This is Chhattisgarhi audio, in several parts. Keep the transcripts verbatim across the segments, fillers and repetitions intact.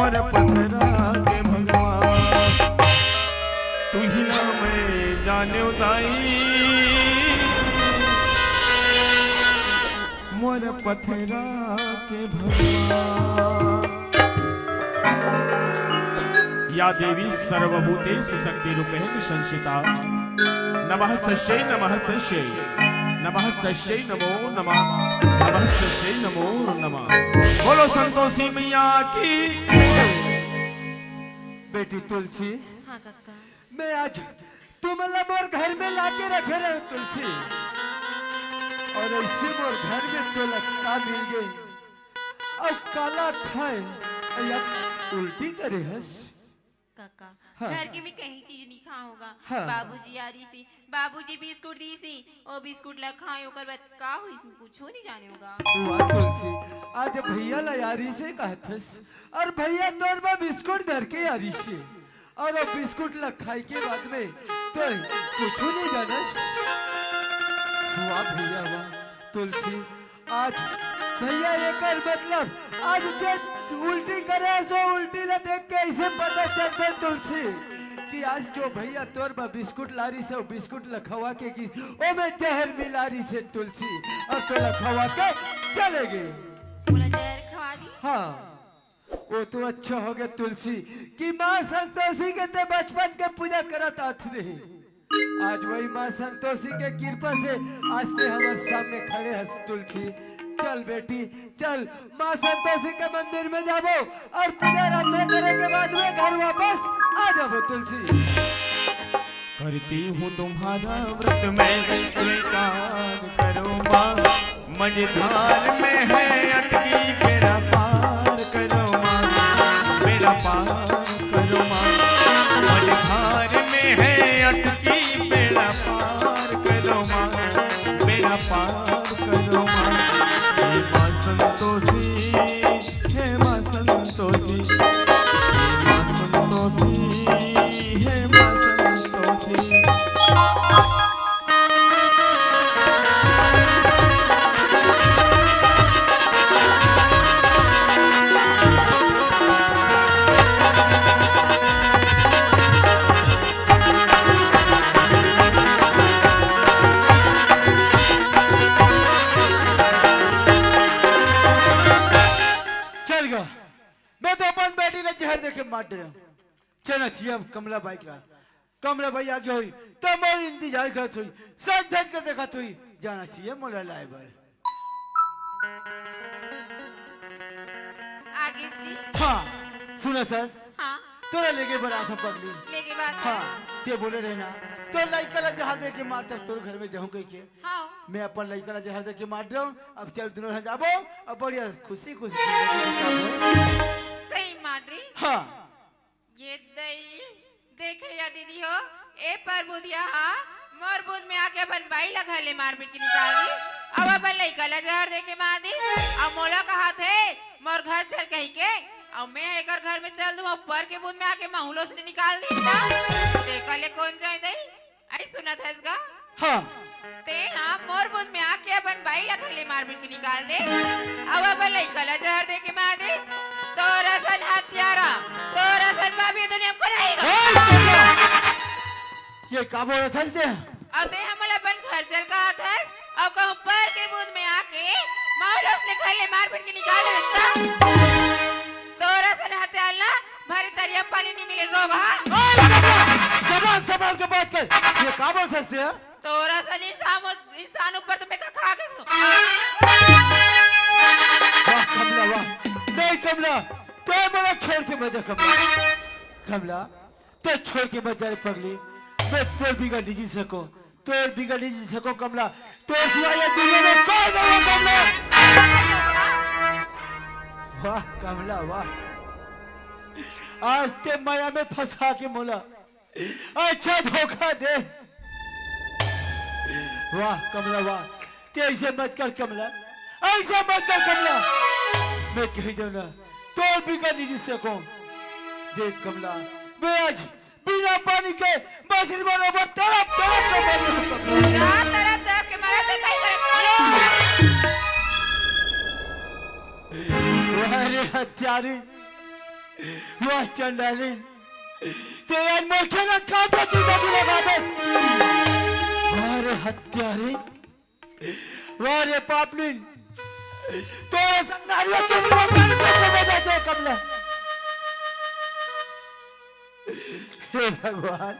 मोर पथरा के भगवान, तुहिला मैं जानेव दाई, मोर पथरा के भगवान। या देवी सर्वभूतेषु शक्तिरूपेण संस्थिता। नमः तस्यै, नमः तस्यै, नमः तस्यै नमो नमः, नमः तस्यै नमो नमः। बोलो संतोषी मैया की। बेटी तुलसी, हाँ कक्का। मैं आज तुमला मोर घर में लाके रखे रहे तुलसी, और ऐसे मोर घर में तोला का मिल गए, अब काला खाए, या उल्टी करे हस। काका, हाँ। घर के में कहीं चीज नहीं खा होगा। हाँ। बाबूजी यारी से, बाबूजी बिस्कुट दी सी, ओ बिस्कुट ला खाए, ओकर बाद का होइस, कुछो नहीं जाने होगा। वाह तुलसी, आज भैया ला यारी से कहत हस, और भैया तोर बा बिस्कुट धर के यारी से, और वो बिस्कुट ला खाए के बाद में तो कुछो नहीं जानस। वाह भैया वाह तुलसी, आज भैया एकर मतलब आज जे उल्टी करे सो उल्टी ला देख के ऐसे पता चलते तुलसी कि आज जो भैया तोर बा बिस्कुट लारी से, वो बिस्कुट ला खवा के गिस, ओ में जहर मिलारी से तुलसी, और तोला खवा के चले गए। बोला जहर खवा दी। हाँ, वो तो अच्छा हो गया तुलसी कि माँ संतोषी के ते बचपन के पूजा करत आत रही। आज वही माँ संतोषी के कृपा से आज ते हमारे सामने खड़े हस तुलसी। चल बेटी, चल माँ संतोषी के मंदिर में जाबो और पूजा आराधना करे के बाद में घर वापस आ जाबो तुलसी। करती हूँ तुम्हारा व्रत मैं स्वीकार करो माँ, मझधार में है अटकी बेड़ा पार करो माँ, बेड़ा पार करो माँ, मझधार में है अटकी बेड़ा पार करो माँ, बेड़ा पार करो माँ। हे माँ संतोषी, हे माँ संतोषी, हे माँ संतोषी, हे माँ संतोषी। चल गा, मैं तो अपन बेटी ला जहर देके मार डरे हूँ। चलना चाहिए अब कमला बाई करा। कमला बाई आगे होई, तब मोर इंतजार करत होई, सज धज के देखत होई, जाना चाहिए मोला लाए बर। आगे जी। हाँ, सुनत हस? हाँ। तोला लेगे बर आत हँव पगली। लेगे बर आत हँव। हाँ, ते बोले रहे ना, तोर लइका ला जहर देके मार, तब तोर घर में जाहूँ कहिके। हाँ। मैं अपन लइका ला जहर देके मार डरे हँव, अब चल दुनों झन जाबो, अब बढ़िया खुशी खुशी जिंदगी बिताबो। सही मार रही। हाँ। ये दई, देखे या दीदी हो, ए परबुधिया हा मोर बुध में आके अपन बाई ला घर ले मार पीट के निकाल दी, अब अपन लइका ला जहर देके मार दी, अब मोला कहाथे मोर घर चल कहिके, अब मैं एकर घर में चल दूँ, अब पर के बुध में आके महूँ ला ओसने निकाल दी ना, तेकर ले कोन जाय दई? आई सुनत हस गा? हाँ। ते हा मोर बुध में आके अपन बाई ला घर ले मार पीट के निकाल दे। अब अपन लइका ला जहर देके मार दिस। तोर असन हत्यारा, तोर असन पापी दुनिया में कोई नहीं गा। ओए, कमला! ये का बोलत हस ते? अब ते हमला अपन घर चल कहत हस, अब कहूँ पर के बुध में आके महूँ ला ओसने घर ले मार पीट के निकाल दे बेटा। तोर असन हत्यारा ला भरी तरिया पानी नहीं मिले रोग, हाँ? ओए, कमला! जबान संभाल के बात कर। ये का बोलत हस ते? तोर असन इंसान, इंसान ऊपर तो मैं का खा के सो। वाह कमला, वाह। नहीं कमला, ते मोला छोड़ के मत जा कमला। कमला, ते छोड़ के मत जा रे पगली। मैं तोर बिगर नहीं जी सकूँ, तोर बिगर नहीं जी सकूँ कमला। तोर सिवा ये दुनिया में कोई नहीं है कमला। वाह कमला, वाह। आज ते माया में फंसा के मोला अच्छा धोखा दे। वाह कमला, वाह। ते ऐसे मत कर कमला, ऐसे मत कर कमला। मैं कह देना, तोर बिगर नहीं जी सकूँ। देख कमला, मैं आज बिना पानी के मछली बरोबर तड़प तड़प के मर रहा हूँ कमला। जा तड़प तड़प के मरा तो कहीं करे। वाह रे हत्यारी, वाह चंडालिन, ते आज मोर खेलत खात में जिंदगी लगा दे। अरे हत्यारी, वाह रे पापनिन, तोरे संग नारियों के भी भगवान को समझ आ जाए कमला। हे भगवान,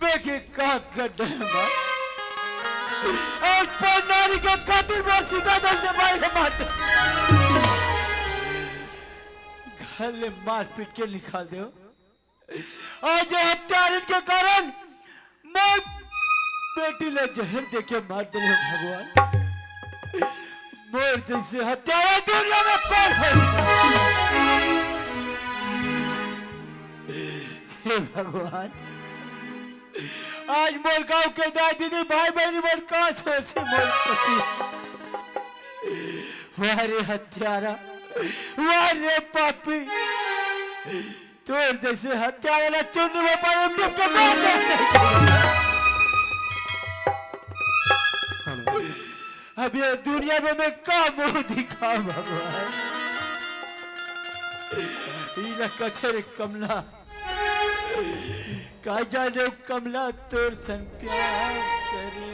बेटी का गड्ढे में आज पर नारी के खातिर मोर सीधा दल से मारे मार दे। घर ले मार पीट के निकाल दे। आज ये हत्यारन के कारण मोर बेटी ला जहर देके मार दे भगवान। मोर जैसे हत्यारा दुनिया में कौन है? हे भगवान, आज मोर गांव के दाई दीदी भाई बहनी मन का सोचे मोर पति। वाह रे हत्यारा, वाह रे पापी, तोर जैसे हत्यारा ला चुन्नी में पानी डूब के मार दे। अब ये दुनिया में मैं का मुंह दिखा भगवान? इला कथे रे कमला, का जाने कमला तोर संग प्यार करे।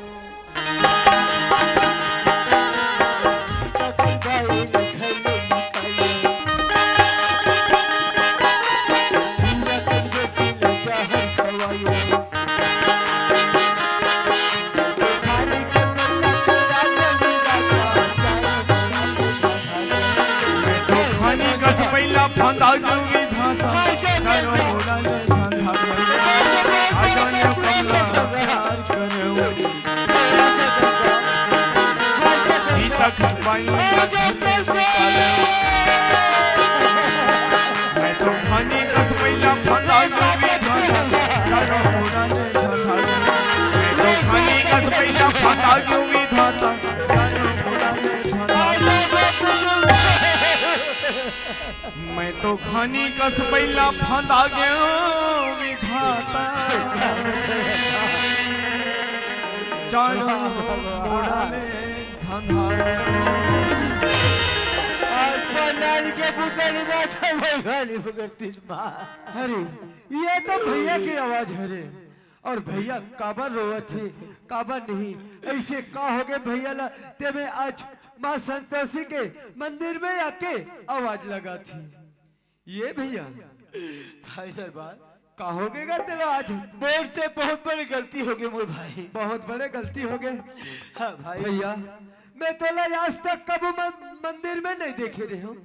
मैं तो खानी कस बैला फंदा गयो विधाता, चारों ओर ले धंधा। आज प्रणाली के पुतली माता भगवानी पकड़ती माँ। अरे, ये तो भैया की आवाज हरे। और भैया काबर रोवत हे, काबर नहीं? ऐसे का होगे भैया ला, ते में आज माँ संतोषी के मंदिर में आके आवाज लगात हे। ये भैया, भाई दरबार, का होगे गा तेला आज? मोर से बहुत बड़े गलती होगे मोर भाई। बहुत बड़े गलती होगे? हाँ भाई। भैया, मैं तोला आज तक कबू मन-, मंदिर में नहीं देखे रहे हूँ।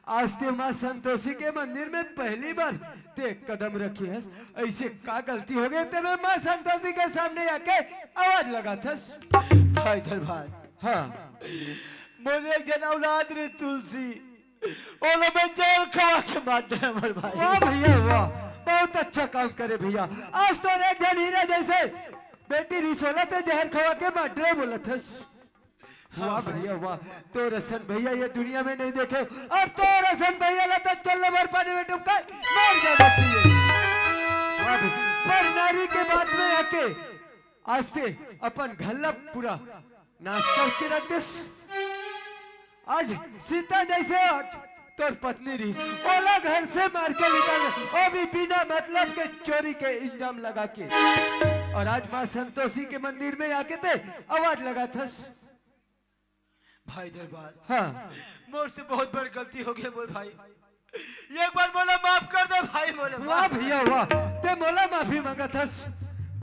आज ते माँ संतोषी के मंदिर में पहली बार ते कदम रखे हस, ऐसे का गलती होगे ते में माँ संतोषी के सामने आके आवाज लगात हस? भाई दरबार, हाँ। मोर एक जन औलाद रे तुलसी, ओला मैं जहर खवा के मार डरे मोर भाई। वाह भैया वाह, बहुत अच्छा काम करे भैया। आज तो एक जन हीरा जैसे बेटी रिसोला ते जहर खवा के मार डरे बोलत हस। वाह भैया वाह, तोर असन भैया ये दुनिया में नहीं देखे, और तोर असन भैया ला तो तोल्ले भर पानी में डुबका मार जाना चाहिए। वाह भैया, पर नारी के बात में आके आज ते अपन घर ला पूरा नाश करके रख देस। आज सीता जैसे आज तोर पत्नी रही, ओला घर से मार के निकाल दे, वो भी बिना मतलब के चोरी के इल्जाम लगा के। और आज माँ संतोषी के मंदिर में आके ते आवाज लगात हस। भाई दरबार, हाँ। मोर से बहुत बड़ गलती होगे मोर भाई। एक बार मोला माफ कर दे भाई, मोला वाह माफ। भैया वाह, ते मोला माफी मांगत हस।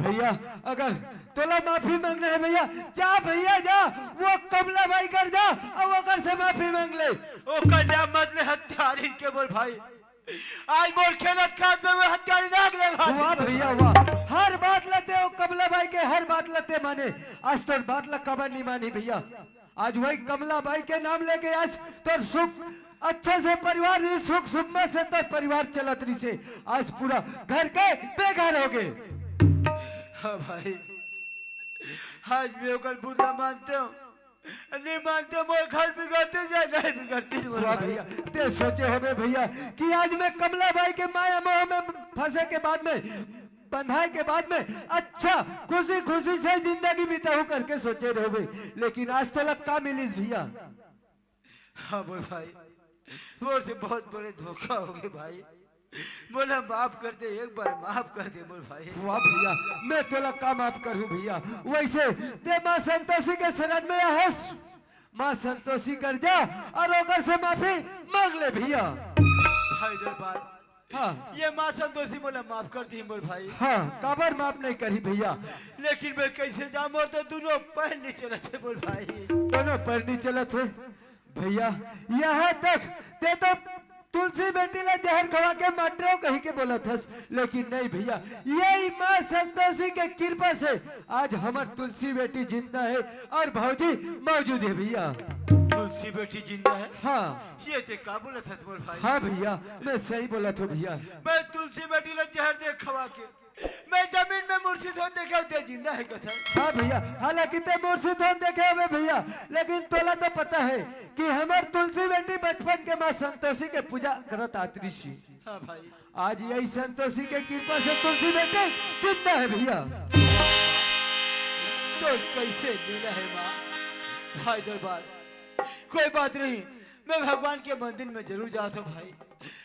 भैया, अगर तोला माफी मांगना है भैया, जा भैया जा, वो कमला बाई कर जा, अउ ओकर से माफी मांग ले। ओकर जा मत ले हत्यारिन के मोर भाई। आज मोर खेलत खात में वो हत्यारिन आग लगा वाह दे। भैया वाह, हर बात ला ते वो कमला बाई के हर बात ला ते माने, आज तोर बात ला काबर नहीं मानी भैया। आज वही कमला बाई के नाम लेके आज तोर सुख, अच्छे से परिवार रही, सुख सुख में से तोर परिवार चलत रही से, आज पूरा घर के बेघर होगे। हाँ भाई, आज मैं ओकर बुरा मानते हूँ, नहीं मानते, मोर घर बिगड़ते या नहीं बिगड़ते, मोर वाह भाई। भैया, ते सोचे होबे भैया कि आज मैं कमला बाई के माया मोह में फंसे के बाद में, बंधाए के बाद में अच्छा खुशी खुशी से जिंदगी बिताऊं करके सोचे रहोगे, लेकिन आज तोला का मिलिस भैया? हाँ बोल भाई, मोर से बहुत बड़े धोखा हो गए भाई। मोला माफ कर दे, एक बार माफ कर दे मोर भाई। वाह भैया, मैं तोला का माफ करूं भैया। वैसे ते माँ संतोषी के शरण में आहस, माँ संतोषी कर जा और ओकर से माफी मांग ले भैया। भाई दरबार, हाँ। ये माँ संतोषी मोला माफ कर दी मोर भाई। हाँ, काबर माफ नहीं करी भैया? लेकिन मैं कैसे जा, मोर तो दोनों पैर नहीं चलत हे मोर भाई। दोनों पैर नहीं चलत हे भैया। यहाँ तक ते तो तुलसी बेटी ला जहर खवा के मार डरेव कही के बोलत हस, लेकिन नहीं भैया, यही माँ संतोषी के कृपा से आज हमर तुलसी बेटी जिंदा है और भौजी मौजूद है भैया। तुलसी बेटी जिंदा है? हाँ। ये ते का बोलत हस मोर भाई? हाँ भैया, मैं सही बोलत हूँ भैया। मैं तुलसी बेटी ला जहर दे खवा के मैं जमीन में मूर्छित होत देखे हों, ते जिंदा है कथस। हाँ भैया, हालांकि ते मूर्छित होत देखे हवे भैया, लेकिन तोला तो पता है कि हमर तुलसी बेटी बचपन के माँ संतोषी के पूजा करत आत रिहिस। हाँ भाई। आज यही संतोषी के कृपा से तुलसी बेटी जिंदा है भैया। तो कैसे मिला है माँ? भाई दरबार, कोई बात नहीं, मैं भगवान के मंदिर में जरूर जात हूँ भाई।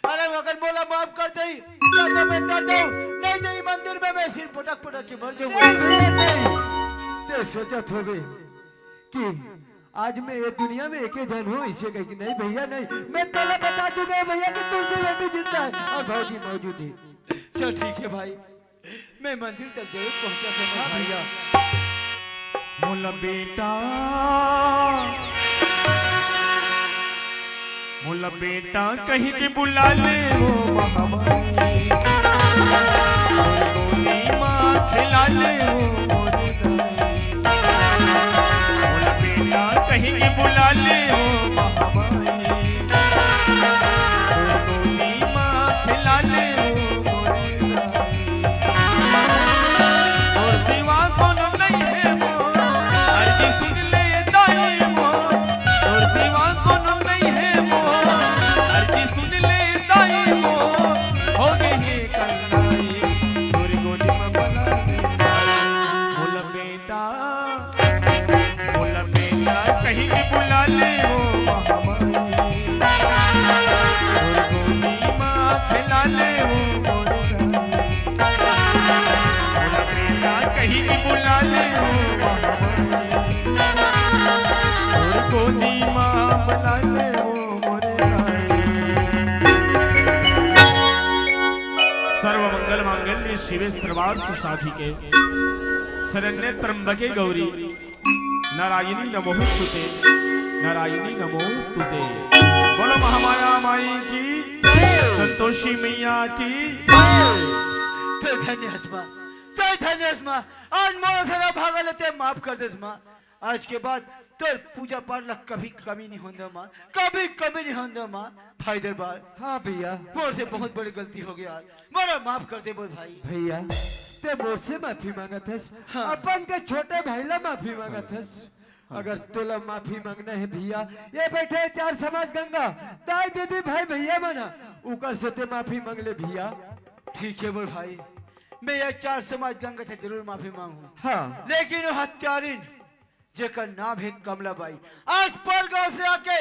अरे अगर मोला माफ कर दे, तो, तो मैं तर जाऊँ, नहीं तो ये मंदिर में मैं सिर पटक पटक के मर जाऊंगा। नहीं भैया, नहीं। ते सोचत होबे कि आज मैं ये दुनिया में एके झन हूँ, इसे कहे कि नहीं भैया, नहीं। मैं तोला बता चुका है भैया कि तुलसी बेटी जिंदा है और भौजी मौजूद है। चल ठीक है भाई, मैं मंदिर तक जरूर पहुंचा था हाँ भैया। मोला बेटा, मोला बेटा कही के बुला ले वो महामाई, मोर गोदी माँ खिला ले वो मोर दाई। मोला बेटा कही के बुला ले वो महामाई, मोर गोदी माँ खिला ले वो मोर दाई। तोर सिवा कोनो नइ हे मोर, अरजी सुन ले दाई मोर। तोर सिवा कोनो नइ हे मोर, अरजी सुन ले दाई मोर। हो गे हे कन्नाई, तोर गोदी म बना ले दाई। मोला बेटा, मोला बेटा कही के बुला ले वो महामाई। मोर गोदी माँ खिला ले वो मोर दाई। मोला बेटा कही के बुला ले वो महामाई। मोर गोदी माँ बुला ले वो मोर दाई। सर्व मंगल मांगल्ये शिवे सर्वार्थ साधिके शरण्ये त्र्यंबके गौरी नारायणी नमोस्तुते, नारायणी नमोस्तुते। बोलो महामाया माई की, संतोषी मैया की। तैं धन्य हस माँ, तैं धन्य हस माँ। आज मोर सारा भागा ले तैं माफ कर देस माँ। आज के बाद तोर पूजा पाठ ला कभी कमी नहीं होने दो माँ, कभी कमी नहीं होने दो माँ। भाई दरबार, हाँ भैया। मोर से बहुत बड़ी गलती हो गया, मोला माफ कर दे बोल भाई। भैया, तैं मोर से माफी मांगत हस, हाँ। अपन के छोटे भाई ला माफी मांगत हस। अगर तोला माफी मांगना है भैया, ये बैठे चार समाज गंगा, दाई दीदी भाई भैया मन, उकर से तैं माफी मांग ले भैया। ठीक है बोल भाई, मैं ये चार समाज गंगा से जरूर माफी मांगू। हाँ। लेकिन वो हत्यारिन जेकर नाम है कमला बाई, आज परगांव से आके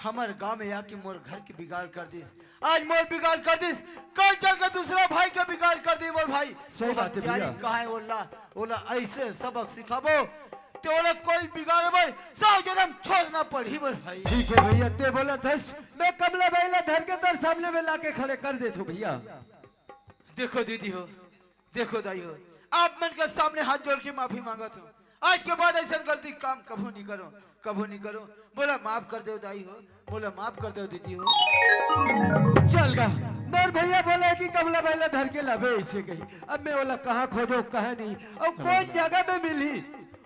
हमर गांव में आके मोर घर के बिगाड़ कर दिस। आज मोर बिगाड़ कर दिस, कल चल के दूसरा भाई के बिगाड़ कर दी मोर भाई। सही बात है भैया। कहाँ है ओला, ओला ऐसे सबक सिखाबो ते ओला कोई बिगाड़े बर सौ जन्म छोड़ना पड़ही मोर भाई। ठीक है भैया, तैं बोलत हस, मैं कमला बाई ला धर के तोर सामने में लाके खड़े कर देथों भैया। देखो दीदी हो, देखो दाई हो, आप मन के सामने हाथ जोड़ के माफी मांगत हूँ। आज के बाद ऐसा गलती काम कभू नहीं करो, कभू नहीं करो। मोला माफ कर दो दाई हो, मोला माफ कर दो दीदी हो। चल गा, मोर भैया बोले कि कमला बाई ला धर के लाबे, ऐसे कही। अब मैं ओला कहाँ खोजों, कहाँ नहीं, अउ कौन जगह में मिलही?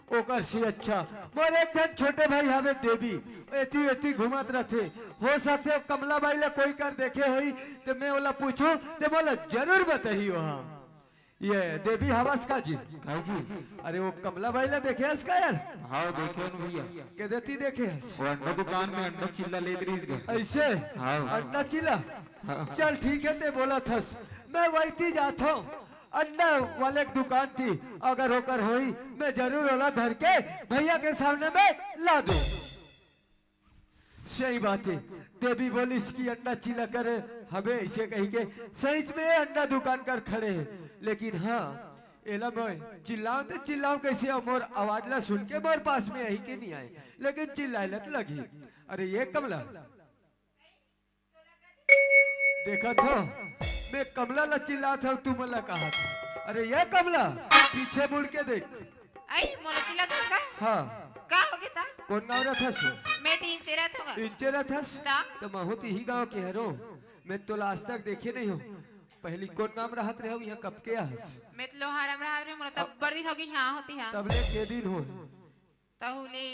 ओकर से अच्छा मोर एक झन छोटे भाई हवे देवी, एती एती घूमत रथे। हो सकथे कमला बाई ला कोई कर देखे होही, त मैं ओला पूछूं, त मोला जरूर बताही ओहा। ये देवी हवस का जी? हाँ जी। अरे वो कमला बाई ला देखे हस का यार? हाँ, देखे हन भैया। के देती देखे हस? वो अंडा दुकान में अंडा चिल्ला लेत रहिस गा। ऐसे? हाँ। अंडा चिल्ला? हाँ। चल ठीक है, तैं बोलत हस। मैं वैती जाथों अंडा वाले के दुकान ती, अगर ओकर होही, मैं जरूर ओला धर के भैया के सामने में ला दूं। सही बात हे। देवी बोलिस कि अंडा चिल्ला कर हवे, अइसे कहिके सहीच में अंडा दुकान कर खड़े हे। लेकिन हाँ, एला मैं चिल्लाऊं त चिल्लाऊं कइसे? अउ मोर आवाज ला सुन के मोर पास में आही के नइ आय, लेकिन चिल्लाय ला त लगही। अरे ये कमला, देखत हो, मैं कमला ला चिल्लात हंव, तू मोला कहत हस। अरे ये कमला, पीछे मुड़ के देख। आई, मोला चिल्लात हस का? हाँ। का होगे त? कोन गाँव रथस? मैं त इंचे रथंव गा। इंचे रथस? त? त महूं त इही गाँव के हरों। मैं तोला आज तक देखे नइ हों। पहिली कोन गाँव रहत रहेव, इहाँ कब के आहस? मैं त लोहारा म रहत रहेंव, मोला त अब्बड़ दिन होगे इहाँ होत हंव। तब ले के दिन होय? तहूं ले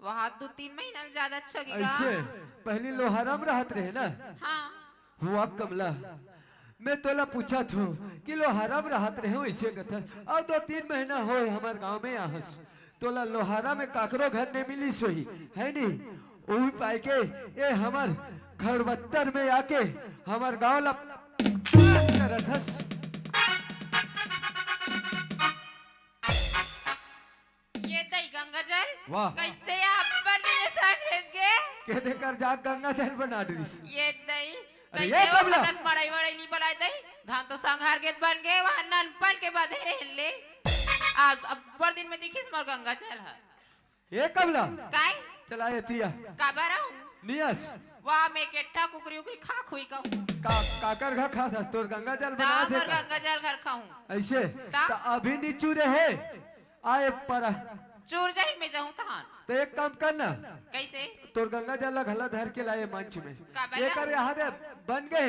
वहाँ दू तीन महीना ले ज्यादा अच्छा होगे गा। अइसे? पहिली लोहारा म रहत रहे ना? हाँ। हुआ कमला, मैं तोला पूछत हंव कि लोहारा म रहत रहेव, अइसे कथस, अउ दू तीन महीना होय हमर गाँव में आहस, तोला लोहारा में काकरो घर नइ मिलिस होही, हे नी? उही पाय के ए हमर खड़वत्तर में आके हमर गाँव ला करत हस। ये दई गंगा जल। वाह। कइसे अब्बड़ दिन संग हेस गे? के दे कर जा गंगा जल बना दिस। ये दई, अरे कइसे ये ओ कमला। भगत मड़ई वड़ई नइ बलाय दई। धान तो संघार गेत बन गे, वहाँ ननपन के बधे रहेन ले। आज अब्बड़ दिन में दिखिस मोर गंगा जल ह। ए कमला। काय? चला एती आ। काबर आऊं? नइ अस। वाह, मैं केट्ठा कुकरी उकरी खा खुई कहूं। का, काकर घर खात हस? तोर गंगा जल त बनात हे मोर का? गंगा जल घर खाऊं। अइसे? त? त अभी नइ चूरे हे। आए पर। चूर जाही, मैं जाहूं तहान। त एक काम कर ना। कइसे? तोर गंगा जल ला घला धर के लाए मंच में। काबर एकर ला? इहाँ दे बन गे।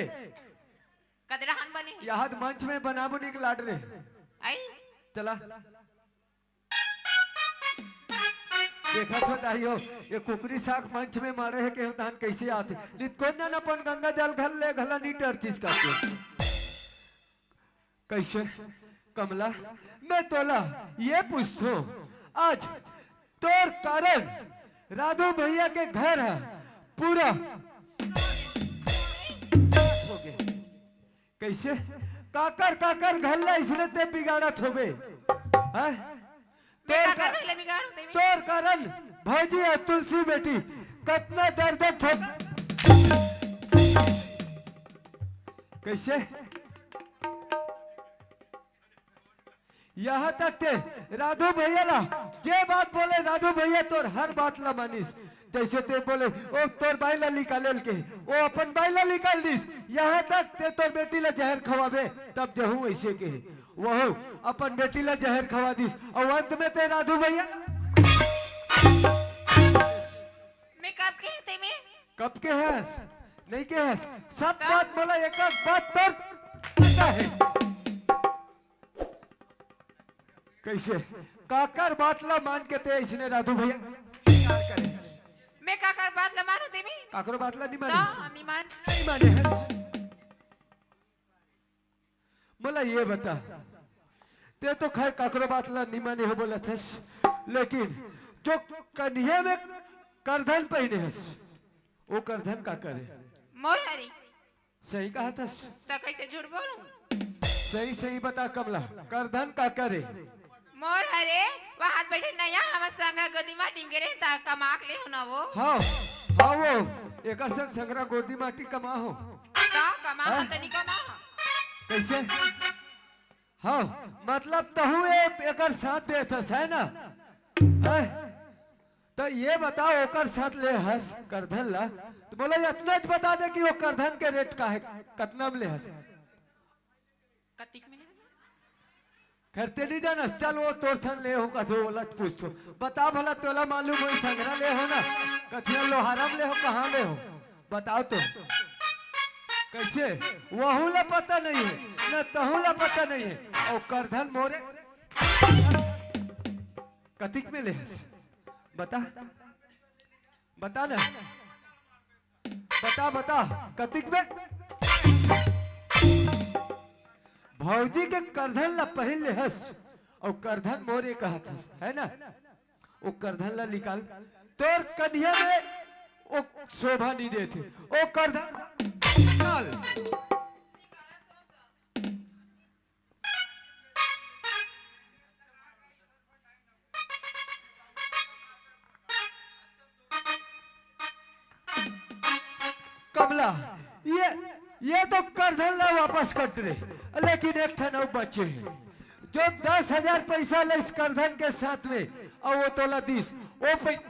कदरहन बने। इहाँ दे मंच में बनाबो निक लाड रे। आई? चला। देखत हो दाई हो, ये कुकरी साग मंच में मारे हे, केहू धान कइसे आथे? नित कोन जन अपन गंगा जल घर ले घला नइ डरतिस का तू? कइसे? कमला, मैं तोला ये पूछथों, आज तोर कारण राधू भइया के घर ह पूरा हो गे। कइसे? काकर, काकर घर ला अइसने ते बिगाड़त होबे? हैं? मैं तोर काकर का-, घर ला बिगाड़ूं ते में? तोर कारण भौजी अउ तुलसी बेटी कतना दर दर ठोकर। कइसे? इहाँ तक ते राधू भइया ला जे बात बोले, राधू भइया तोर हर बात ला मानिस। जइसे ते बोले, ओ तोर बाई ला निकाले ल के, ओ अपन बाई ला निकाल दिस। इहाँ तक ते तोर बेटी ला जहर खवाबे, तब जहूं अइसे केहे। वहू अपन बेटी ला जहर खवा दिस। अउ अंत में ते राधू भइया। मैं कब केहें ते में? कब केहेस? नइ केहेस। सब त? बात बोला, एक एक बात तोर पता हे। कइसे? काकर बात ला मान के ते अइसने राधू भइया प्यार करे। मैं काकर बात ला मानूं ते में? काकरो बात ला नइ माने। ना, नइ मान। नइ माने हे। मोला ये बता, ते तो खैर काकरो बात ला नइ माने हो बोलत हस, लेकिन जो कनिहा में करधन पहिने हस, ओ करधन काकर हे? मोर हरे। सही कहत हस। त कइसे झूठ बोलूं? सही सही बता कमला, करधन काकर हे? मोर हरे, वहां बइठे नइया हमर संघरा गोदी माटी म गे रहे, त कमा के ले हों ना वो। हाँ, हाँ वो, एकर संग संघरा गोदी माटी कमा हों। त कमा हाँ? हों त नइ कमा हों। कइसे? हाँ, मतलब तहूं ए-, एकर साथ देत हस, हे ना? हैं? त ये बताओ, ओकर साथ ले हस करधन ला, त मोला अतनेच बता दे कि ओ करधन के रेट का हे, कतना म ले हस? कतिक में ले? खैर, ते नइ जानस, चल, ओ तोर संग ले हों कथे, ओला पूछथों। बता भला, तोला मालूम होही, संघरा ले हों ना, कथिया लोहारा म ले हों, कहाँ ले हों? बताओ तो। कइसे? वहू ला पता नइ हे, न तहूं ला पता नइ हे। अउ करधन मोरे कतिक में ले हस? बता, बता ना, बता, बता, कतिक में? भौजी के करधन ला पहिन ले हस, अउ करधन मोरे कहत हस, हे ना? ओ करधन ला निकाल, तोर कनिहा में ओ शोभा नइ देत हे, ओ करधन निकाल। ये ये तो करधन ला वापस कर दे, लेकिन एक ठन अउ बचे हे, जो दस हजार पैसा लइस करधन के साथ में, अउ वो तोला दिस, वो पैसा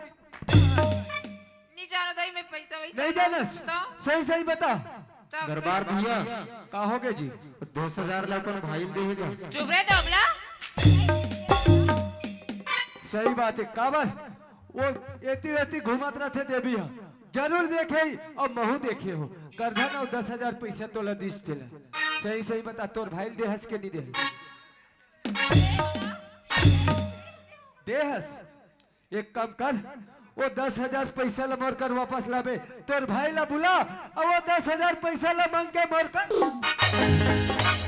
नहीं जानो दाई, मैं पैसा वैसा नहीं जानस। तो सही सही बता। तब दरबार भैया, का होगे जी? दस हजार ला अपन भाई ल देहे का? चुप रे दोबला। सही बात हे, काबर वो एती वेती घूमत रथे देवी ह, जरूर देखे ही, अउ महू देखे हो। करधन अउ दस हजार पैसा तोला दिस तेला, सही सही बता, तोर भाई ल देहस के नहीं देहस? देहस। एक काम कर, वो दस हजार पैसा ला मोर कर वापस लाबे, तोर भाई ला बुला, अउ वो दस हजार पैसा ला मांग के मोर कर।